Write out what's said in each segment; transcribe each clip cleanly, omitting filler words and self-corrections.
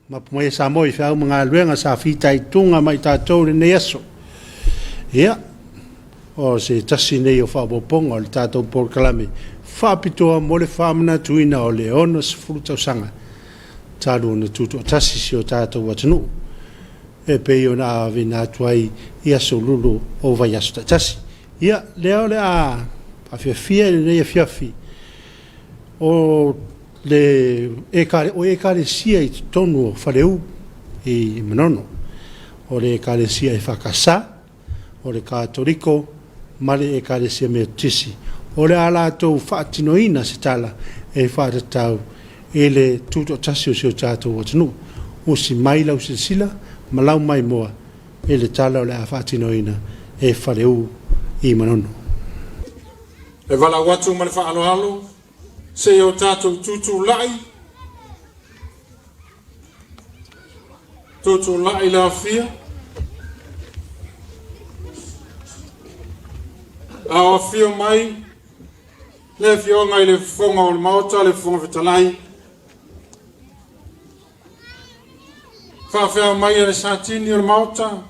Mapu mai e Samoa i feau ma galuega sa fitaituga ma i tatou i lenei aso. Ia, o se tasi nei o faaopoopoga o le tatou polokalame faapitoa mo le faamanatuina o le 60 tausaga talu ona tutoatasi si o tatou atunuu e pei ona aveina atu ai i aso lulu o vaiaso taitasi. Ia, lea o le a faafiafia i lenei afiafi o le o Ekalesia i totonu o Faleu i Manono. O le Ekalesia EFKS, o le Katoliko ma le Ekalesia Metotisi. O le a latou faatinoina se tala e faatatau i le tutoatasi o si o tatou atunuu. Usi mai lau silasila ma lau maimoa i le tala o le a faatinoina e Faleu i Manono. E valaau atu ma le faaaloalo se i o tatou tutulai, tutulai le afia, a o afio mai le Afioga i le Fofoga o le Maota, le Fofoga Fetalai, faafeao mai e le Satini o le Maota,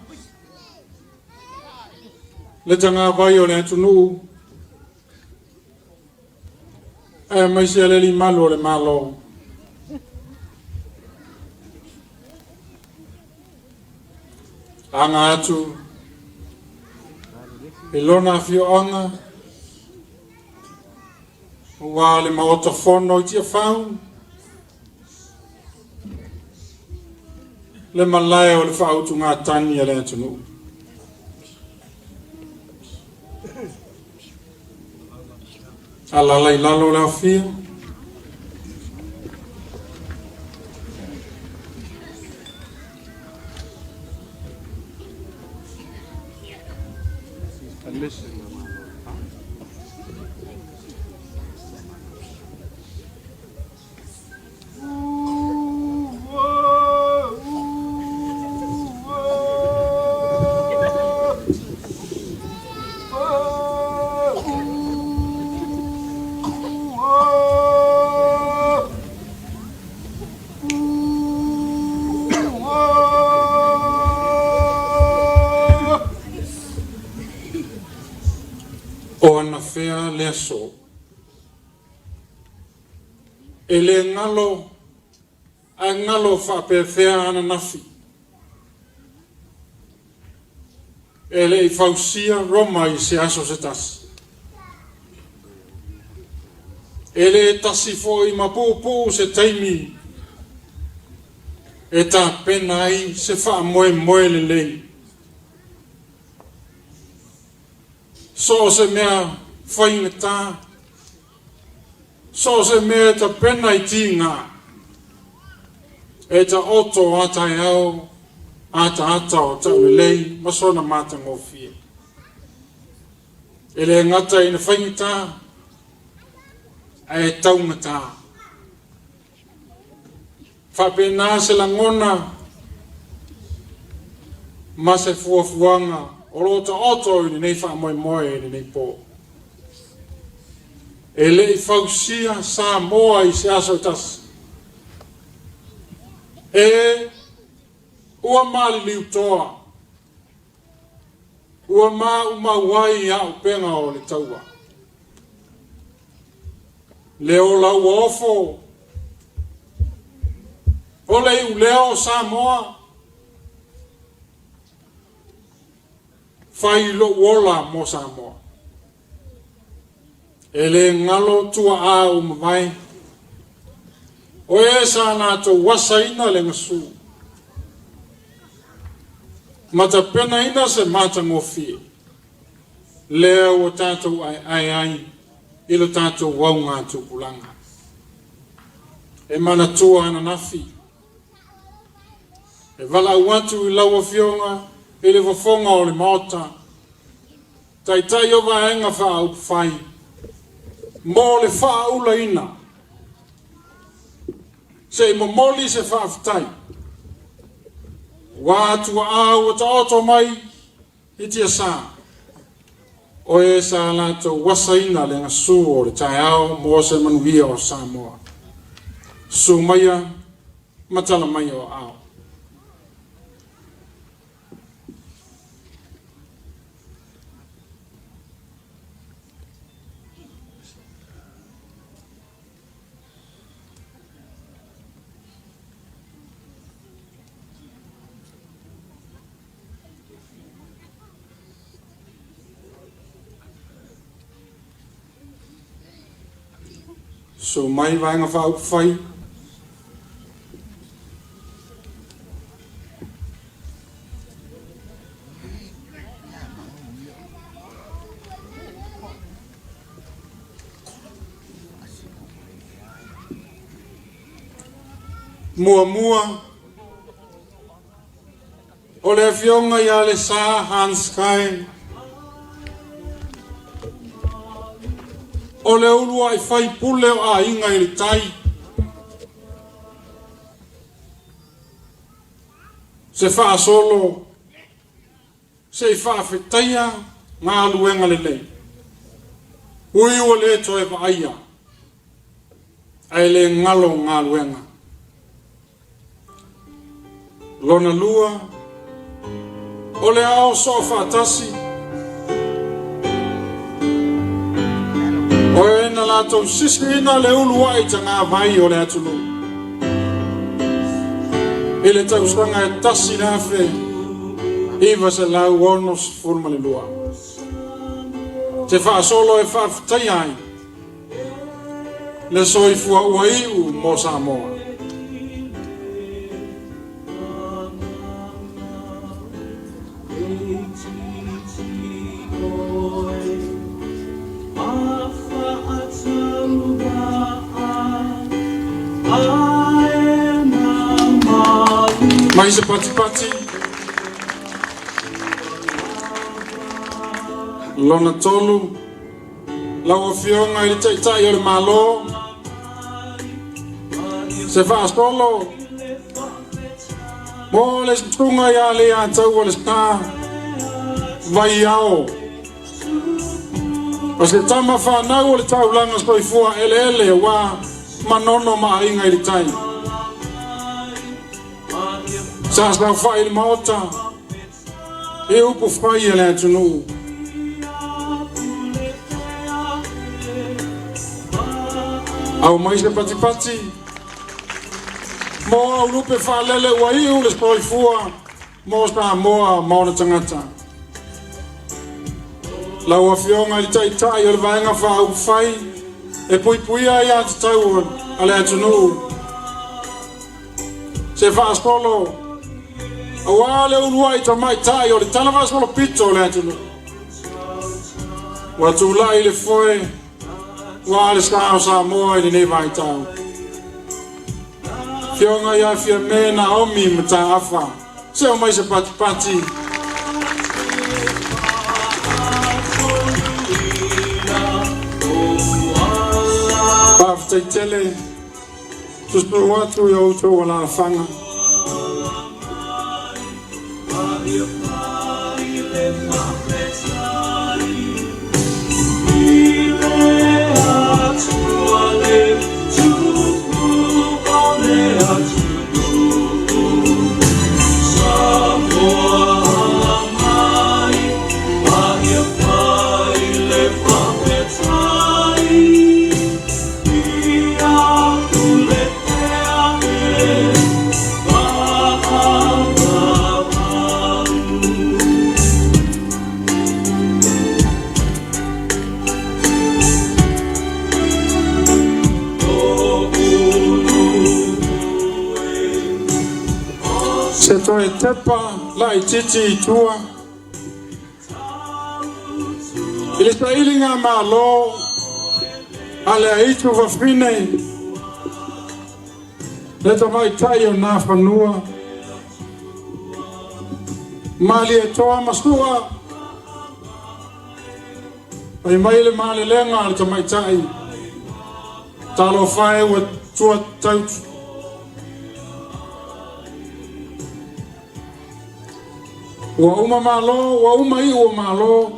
le tagavai o le atunuu, aemaise le alii malu o le Malo. Aga atu i lona afioaga aua le Maota Fono i Tiafau, le malae o le faautugatagi a le atunuu. Alala i lalo le afio. O anafea le aso? E le galo ae galo faapefea ananafi. E le i fausia Roma i se aso se tasi. E le tasi foi ma puupuu se taimi e tapena ai se faamoemoe lelei. So o se mea faigata, So o se mea e tapena i tiga, e taoto a taeao ataata o taulelei ma sona matagofie. E le gata ina faigata, ae taugata. Faapena se lagona ma se fuafuaga o lo o taoto i lenei faamoemoe i lenei po. E le i fausia Samoa i se aso e tasi. E ua maliliu toa, ua maumau ai auupega o le taua. Le ola ua ofo, o le iuleo o Samoa, fai lou ola mo Samoa. E le galo tuaa ua mavae, o e sa latou asaina le gasu, ma tapenaina se matagofie, lea ua tatou aeae ai i lo tatou augatupulaga. E manatua ananafi, e valaau atu i lau Afioga i le Fofoga o le Maota, Taitai o Vaega Faaupufai, mo le faaulaina, se i momoli se faafetai, ua tuaa ua taoto mai i tiasa, o e sa latou asaina le gasu o le taeao mo se manuia o Samoa. Susu maia Ma tala mai o aao. Susu mai Vaega Faaupufai. Muamua, o le Afioga ia Lesa Hans Kai, o le uluai faipule o Aiga i le Tai. Se faasolo se i faafetaia galuega lelei. Ui ua le toe vaaia, ae le galo galuega. Lona lua, o le ao soo faatasi, o e na latou sisiina le uluai tagavai o le atunuu i le tausaga e 1962. Se faasolo e faafetaia ai le soifua ua iu mo Samoa. Mai se patipati. Lona tolu, lau Afioga i le Taitai o le Malo, se faasolo mo le susuga ia Leiataua le Sa Vaiao, o se tama whanau o le taulaga soifua eleele ua Manono ma Aiga i le Tai. Sa saofai i le Maota i upu fai a le atunuu. Aumai se patipati mo aulupe faalele ua iu le soifua mo Samoa ma ona tagata. Lau Afioga i le Taitai o le Vaega Faaupufai e puipuia ai aiatatau a le atunuu, se faasolo aua le uluai tamaitai o le talafaasolopito o le atunuu ua tulai i le foe ua le sa o Samoa i lenei vaitau. Afioga ia Fiame Naomi Mataafa, se o mai se patipati. Faafetai tele, susu atu i outou alaalafaga. Se toe tepa laitiiti i tua i le sailiga malo a le aitu fafine le tamaitai o Nafanua, Malietoa ma Sua, fai mai le malelega a le tamaitai, talofa e ua tua tau ua uma malo, ua uma iu o malo,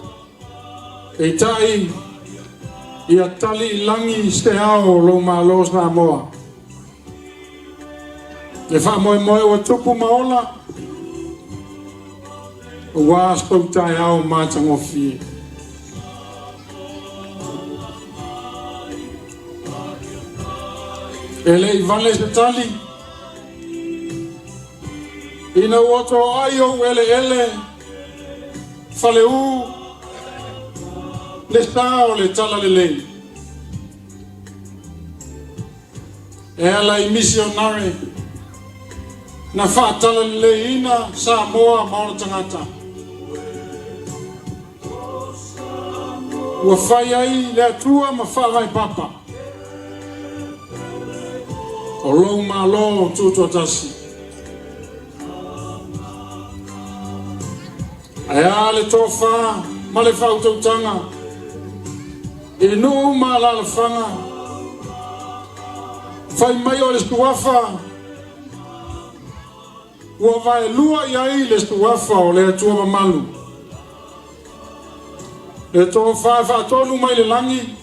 peitai ia tali i lagi se ao o lou malo Samoa. Le faamoemoe ua tupu ma ola, aua so tou taeao matagofie. E le i vale se tali, ina ua toai ou eleele, Faleu, le sa o le Talalelei. E ala i misionare na faatalaleleiina Samoa ma ona tagata. Ua fai ai le Atua ma faavae papa o lou Malo Tutoatasi. Ae a le tofa ma le faautautaga i nuu ma alaalafaga, fai mai o le suafa ua vaelua i ai le suafa o le Atua mamalu. Le tofa e faatonu mai le lagi,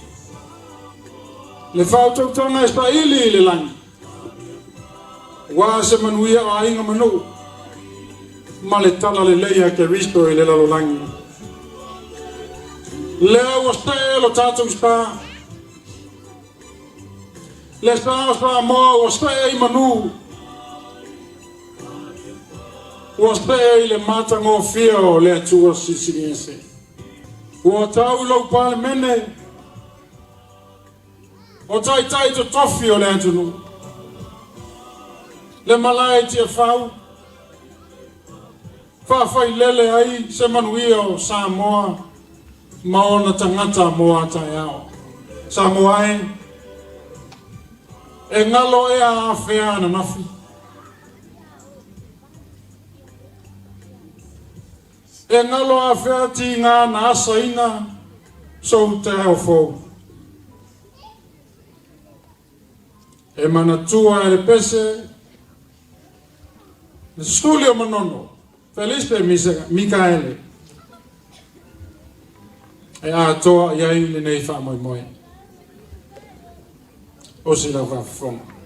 le faautautaga e saili i le lagi, aua se manuia o aiga ma nuu ma le talalelei a Keriso i le lalolagi. Lea ua see lo tatou sa, le sa o Samoa ua see i manu, ua see i le matagofie o le Atua Silisili Ese. Ua tau i lou Palemene o taitai totofi o le atunuu, le malae i Tiafau, faafailele ai se manuia o Samoa ma ona tagata mo a taeao. Samoa e, e galo ea afea ananafi. E galo afea tiga na asaina sou taeao fou. E manatua e le pese, le suli o Manono, Felipe Mikaele, e atoa i ai lenei faamoemoe. O si lau faafofoga.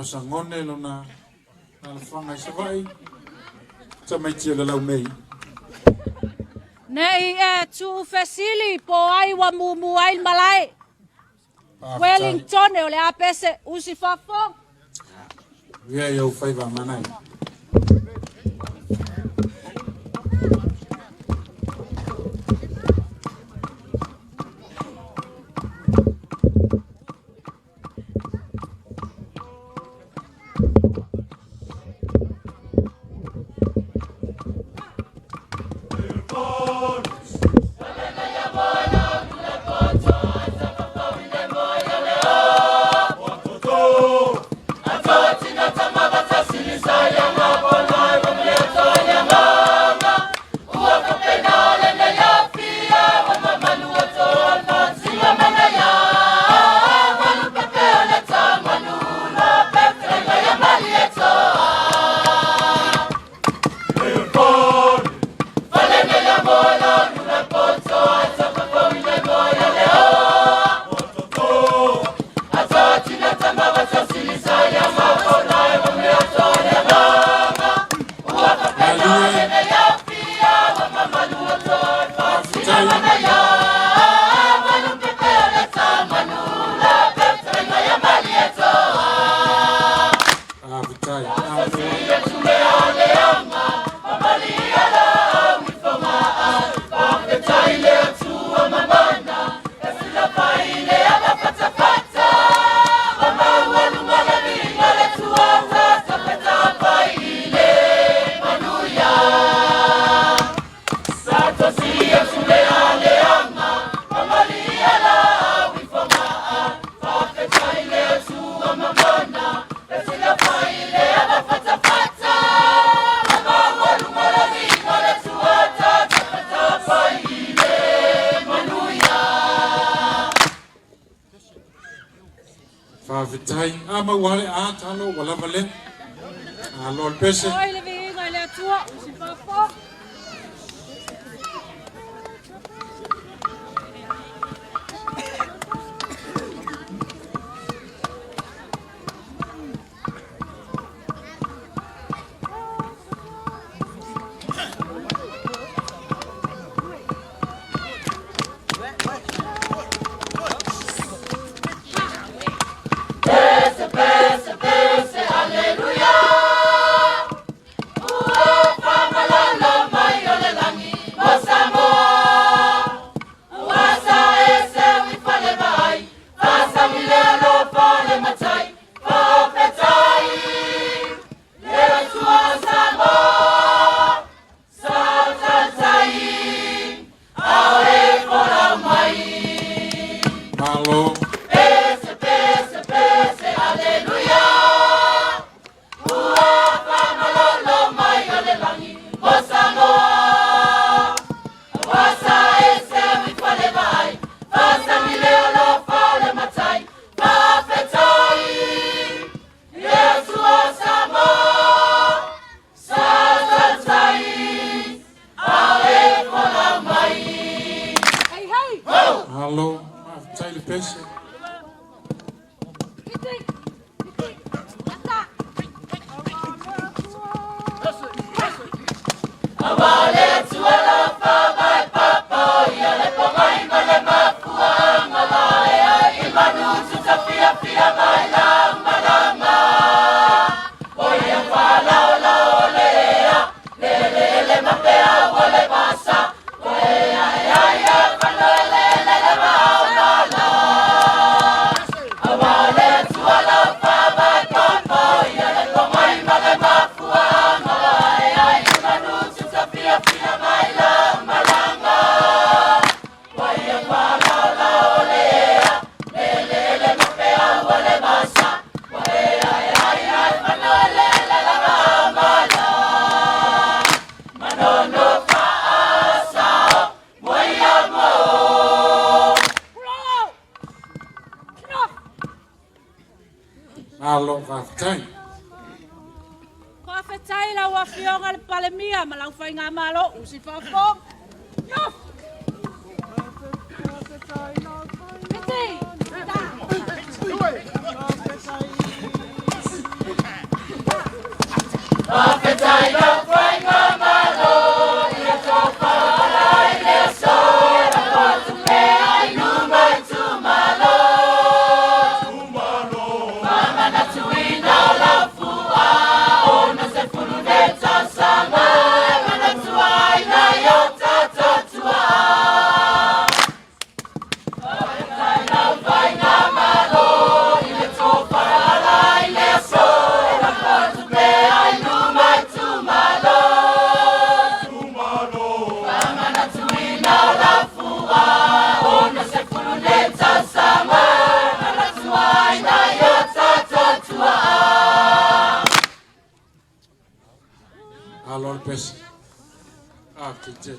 Sagone lona alafaga i Savaii, tamaiti o le laumei. Nei e tuufesili po ai ua mumu ai le malae. Wellington o le a pese usi faafofoga. Ia i ou faiva manai. Faafetai. A maua le a talo ua lava lea. Alo le pese. Oi le viiga i le Atua, usi faafofoga. Malo. Hei hei. Malo. Faafetai le pese. Iti. Iti. Ata. Pulo. Enough. Malo faafetai. Faafetai lau afioga le Palemia ma lau faigamalo usi faafofoga. Enough. Iti. Ata. pese. Faafetai tele.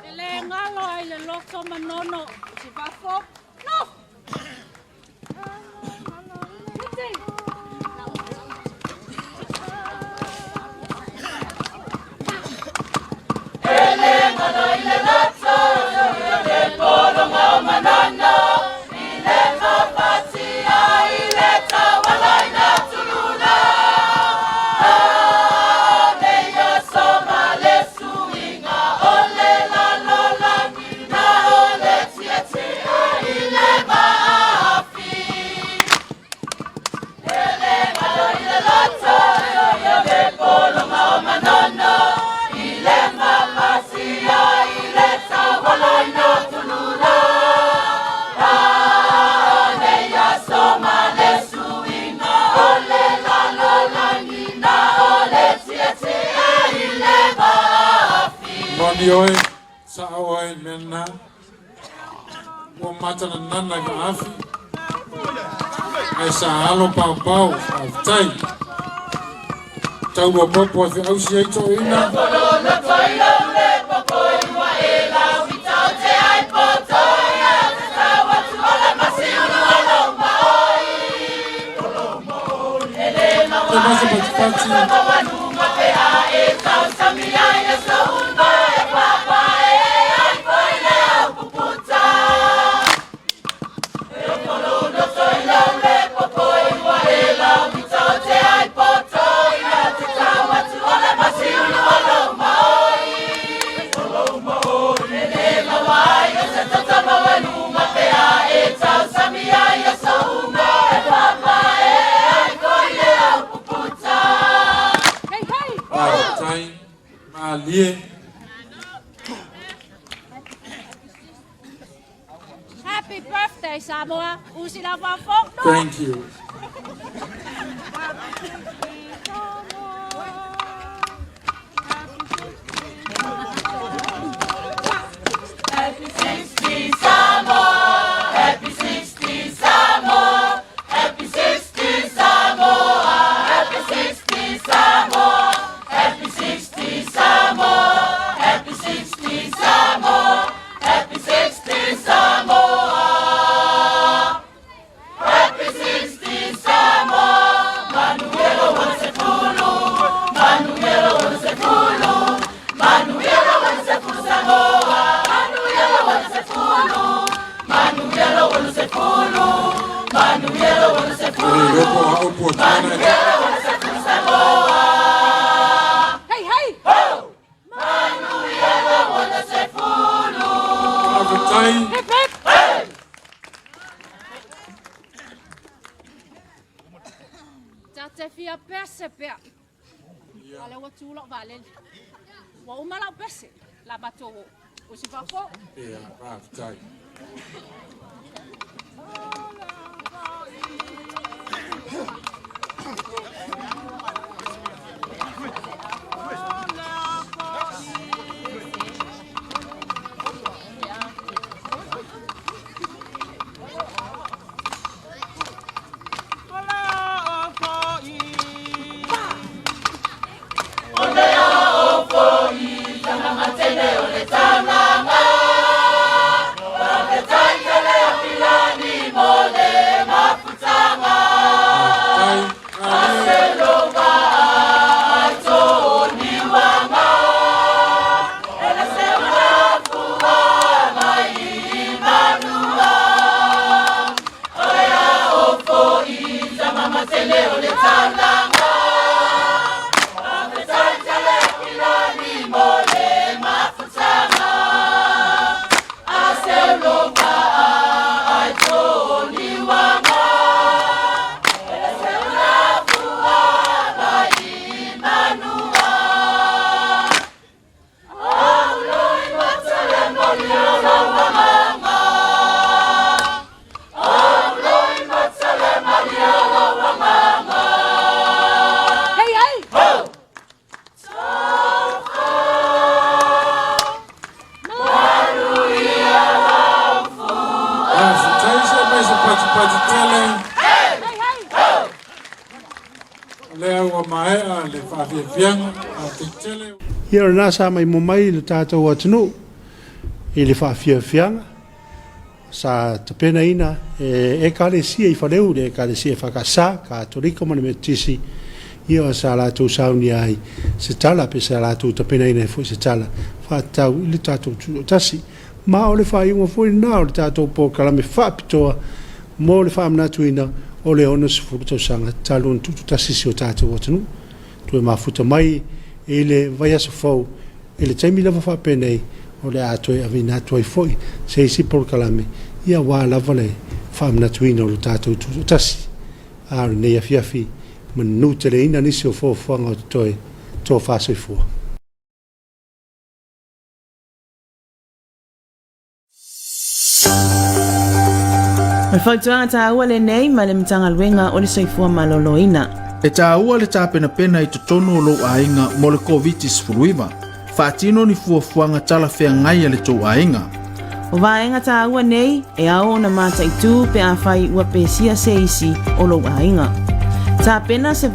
E le galo ai le loto manono si fafo. No! Moni oe, sa'o oe i le mea lena. Ua matananana i vaafi, ae sa alo paopao, faafetai. Taua popo e feausi ai toeaiina. Tomasa Patipati. Hey, hey! Faafetai, malie. Happy birthday, Samoa. Usi la fafo. No! Thank you. E le iloa po o au po o Tiana e Hey, hey! Faafetai. Hip, hip! Ta te fia pese pea. A lea ua tu la'u vaalele. Ua uma la'u pese, la matou o. Usi faafofoga. Ia, faafetai. Faafetai. Hey, hey! Faafetai se mai se patipati tele. Hey, hey! O lea ua maea le faafiafiaga. Faafetai tele. Ia o lena sa maimoa mai le tatou atunuu i le faafiafiaga sa tapenaina e Ekalesia i Faleu, le Ekalesia EFKS, Katoliko ma le Metotisi, ia sa latou saunia ai se tala pe sa latou tapenaina ai foi se tala faatatau i le tatou tutoatasi. Ma o le faaiuga foi lena o le tatou polokalame faapitoa mo le faamanatuina o le 60 tausaga talu ona tutoatasi si o tatou atunuu. Toe mafuta mai i le vaiaso fou i le taimi lava faapenei o le a toe aveina atu ai foi se isi polokalame ia aua lava le faamanatuina o lo tatou tutoatasi. A o lenei afiafi, manuteleina nisi o fuafuaga o totoe tofa soifua. O le fautuaga taua lenei mai le Matagaluega o le Soifua Maloloina. E taua le tapenapena i totonu o lou aiga mo le Koviti-19. Faatino ni fuafuaga talafeagai a le tou aiga. O vaega taua nei e ao ona mataitu pe afai ua pesia se isi o lou aiga. Tapena se.